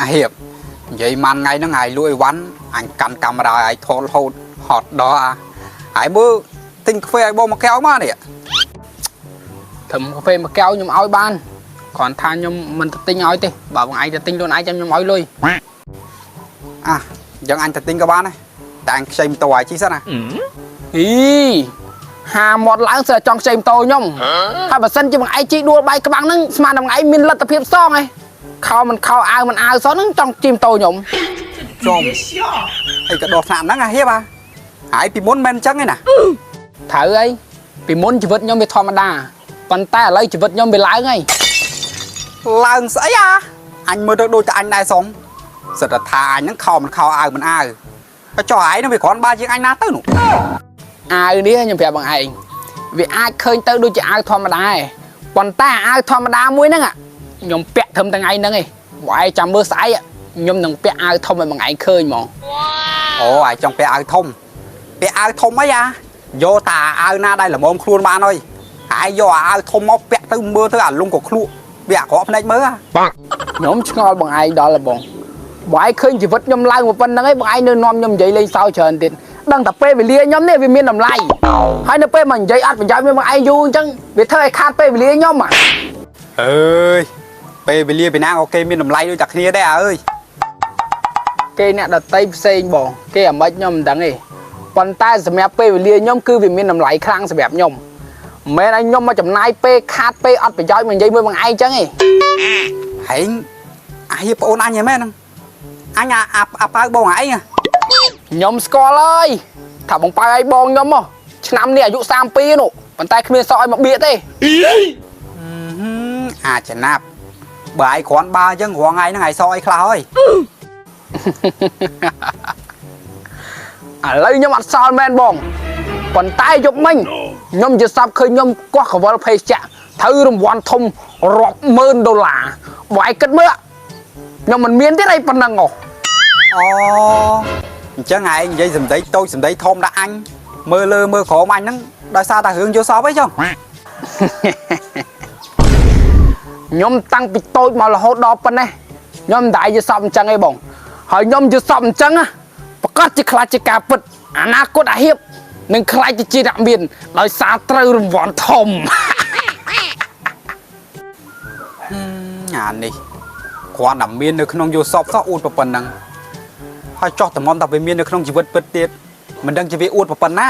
អាហៀបនិយាយម៉ាន់ថ្ងៃហ្នឹងហើយលក់អីវ៉ាន់អញកាន់កាមេរ៉ាឲ្យថតរហូតហត់ដល់អាហើយមើលទិញកាហ្វេឲ្យបងមកកែវមកនេះ ត្រឹមកាហ្វេមួយកែវខ្ញុំឲ្យបានគ្រាន់ថាខ្ញុំមិនទៅទិញឲ្យទេបើបងឯងទៅទិញខ្លួនឯងចាំខ្ញុំឲ្យលុយ អាអញ្ចឹងអញទៅទិញក៏បានដែរតែអញខ្ចីម៉ូតូឲ្យជិះសិនណា អីហាមាត់ឡើងស្អាតចង់ខ្ចីម៉ូតូខ្ញុំហើយបើសិនជាបងឯងជិះដួលបែកក្បាំងហ្នឹងស្មានតែបងឯងមានលទ្ធភាពសងឯងខោមិនខោអាវមិនអាវសោះហ្នឹងចង់ជិះម៉ូតូខ្ញុំ ចំអីក៏ដល់ថ្នាក់ហ្នឹងអាហៀបអាហើយពីមុនមិនអញ្ចឹងឯណា ត្រូវអីពីមុនជីវិតខ្ញុំវាធម្មតាប៉ុន្តែឥឡូវជីវិតខ្ញុំវាឡើងហើយ ឡើងស្អីអាអញមើលទៅដូចតែអញដែរសងសិតតែថាអញហ្នឹងខោមិនខោអាវមិនអាវហើយចុះឯងហ្នឹងវាគ្រាន់បើជាងអញណាទៅនោះ អាវនេះខ្ញុំប្រាប់បងឯងវាអាចឃើញទៅដូចជាអាវធម្មតាឯងប៉ុន្តែអាវធម្មតាមួយហ្នឹងខ្ញុំពាក់ត្រឹមថ្ងៃហ្នឹងឯងបងឯងចាំមើលស្អែកខ្ញុំនឹងពាក់អាវធំឲ្យបងឯងឃើញហ្មង អូឯងចង់ពាក់អាវធំពាក់អាវធំអីអាយកតាអាវណាដែលល្មមខ្លួនបានហើយហើយយកអាវធំមកពាក់ទៅមើលទៅអាលងក៏ឃ្លក់វាអាក្រក់ភ្នែកមើលអា ខ្ញុំឆ្ងល់បងឯងដល់ហ្មងបងឯងឃើញជីវិតខ្ញុំឡើងមកប៉ុណ្្នឹងឯងបងឯងនៅនាំខ្ញុំនិយាយលេងសើចច្រើនទៀតដឹងតែពេលវេលាខ្ញុំនេះវាមានតម្លៃហើយនៅពេលមកនិយាយអត់ប្រយោជន៍មានបងឯងយូរអញ្ចឹងវាធ្វើឲ្យខាតពេលវេលាខ្ញុំអា អើយពេលវេលាពីណាក៏គេមានតម្លៃដូចតែគ្នាដែរអើយ គេអ្នកដតីផ្សេងបងគេអាម៉េចខ្ញុំមិនដឹងទេប៉ុន្តែសម្រាប់ពេលវេលាខ្ញុំគឺវាមានតម្លៃខ្លាំងសម្រាប់ខ្ញុំមិនមែនឲ្យខ្ញុំមកចំណាយពេលខាតពេលអត់ប្រយោជន៍មកនិយាយមួយបងឯងអញ្ចឹងទេ ហែងអាហៀបប្អូនអញហ្នឹងមែនហ្នឹងអញអាអាអាប៉ៅបងឯងហ៎ ខ្ញុំស្គាល់ហើយថាបងប៉ៅឲ្យបងខ្ញុំហ៎ឆ្នាំនេះអាយុ32នោះប៉ុន្តែគ្មានសក់ឲ្យមកបៀកទេ អាចចំណាប់បើឯងគ្រាន់បើអញ្ចឹងរាល់ថ្ងៃហ្នឹងឯងសអីខ្លះហើយ ឥឡូវខ្ញុំអត់សល់មែនបងប៉ុន្តែយប់មិញខ្ញុំយល់សប្តិឃើញខ្ញុំកោះកវលភេសជ្ជៈត្រូវរង្វាន់ធំរាប់ម៉ឺនដុល្លារបងឯងគិតមើលខ្ញុំមិនមានទៀតអីប៉ុណ្ណឹងហ៎ អូអញ្ចឹងឯងនិយាយសម្ដីតូចសម្ដីធំដាក់អញមើលលើមើលក្រោមអញហ្នឹងដោយសារតែរឿងយល់សពអីចឹង ខ្ញុំតាំងពីតូចមករហូតដល់ប៉ុណ្ណេះខ្ញុំមិនដែលយល់សប្តិអញ្ចឹងឯងបងហើយខ្ញុំយល់សប្តិអញ្ចឹងណាប្រកាសជាខ្លាចជាការពិតអនាគតអាហៀបនឹងខ្លាចជាអ្នកមានដោយសារត្រូវរង្វាន់ធំ អានេះគ្រាន់តែមាននៅក្នុងយល់សពសោះអួតប៉ុណ្ណឹងហើយចោះតម្រាំតែវាមាននៅក្នុងជីវិតពិតទៀតមិនដឹងជាវាអួតប៉ុណ្ណា